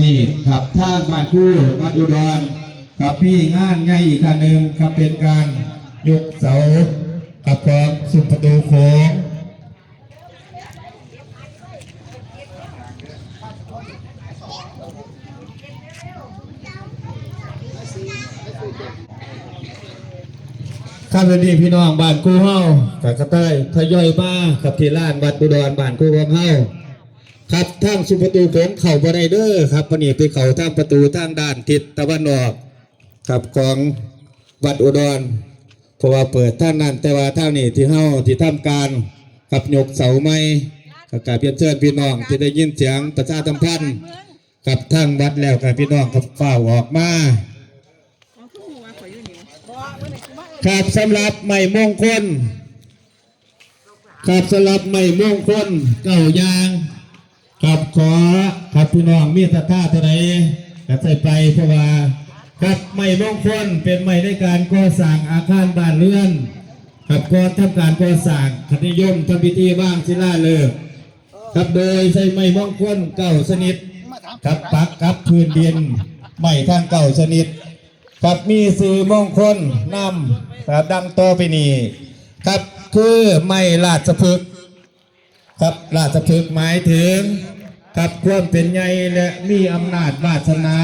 ນີ້ ครับ ທາງບ້ານຄູວັດອຸດອນ ครับ ມີງານໃຫຍ່ອີກຄັ້ງໜຶ່ງ ครับ ເປັນການຍົກເສົາ ครับ ຂອງຊຸມປະຕູໂຂງ. ຄັບ ດຽວນີ້ພີ່ນ້ອງບ້ານຄູເຮົາກະກະໄດ້ທະຍອຍມາ ຄັບ ທີ່ລານວັດອຸດອນບ້ານຄູຂອງເຮົາ. ຄັບ ທາງຊຸມປະຕູໂຂງເຂົ້າບໍ່ໄດ້ເດີຄັບ ບາດນີ້ໄປເຂົ້າທາງປະຕູທາງດ້ານທິດຕາເວັນອອກ ຄັບ ຂອງວັດອຸດອນ ເພາະວ່າເປີດທາງນັ້ນ ແຕ່ວ່າທາງນີ້ທີ່ເຮົາທີ່ທຳການ ຄັບ ຍົກເສົາໃໝ່ ກໍກາບຮຽນເຊີນພີ່ນ້ອງທີ່ໄດ້ຍິນສຽງປະຊາສຳພັນ ກັບທາງວັດແລ້ວ ກໍໃຫ້ພີ່ນ້ອງ ຄັບ ຟ້າວອອກມາ. ຄັບ ສຳລັບໄມ້ມົງຄົນ ຄັບ ສຳລັບໄມ້ມົງຄົນເກົ້າຢ່າງ ຄັບ ຂໍ ຄັບ ພີ່ນ້ອງມີສັດທາເທົ່າໃດກໍໃສ່ໄປ ເພາະວ່າ ຄັບ ໄມ້ມົງຄົນເປັນໄມ້ໃນການກໍ່ສ້າງອາຄານບ້ານເຮືອນ ຄັບ ກ່ອນທຳການກໍ່ສ້າງ ຄັບ ນິຍົມທຳພິທີວາງສິລາເລີກ ຄັບ ໂດຍໃຊ້ໄມ້ມົງຄົນເກົ້າຊະນິດ ຄັບ ປັກກັບພື້ນດິນ ໄມ້ທັງເກົ້າຊະນິດ ຄັບ ມີຊື່ມົງຄົນນຳ ຄັບ ດັ່ງຕໍ່ໄປນີ້ ຄັບ ຄືໄມ້ລາຊະພຶກ ຄັບ ລາຊະພຶກໝາຍເຖິງ ຄັບ ຄວາມເປັນໃຫຍ່ ແລະ ມີອຳນາດວາສະໜາ.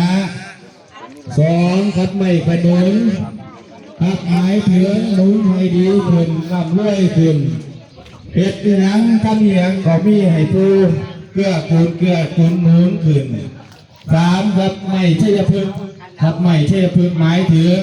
ສອງ ຄັບ ໄມ້ຂະໜູນ ຄັບ ໝາຍເຖິງໜູນໃຫ້ດີຂຶ້ນ ລ່ຳລວຍຂຶ້ນ ເຮັດອີ່ຫຍັງທຳອີ່ຫຍັງກໍມີໃຫ້ຜູ້ເກື້ອກູນເກື້ອໜູນຂຶ້ນ. ສາມ ຄັບ ໄມ້ໄຊຍະພຶກ ຄັບ ໄມ້ໄຊຍະພຶກໝາຍເຖິງ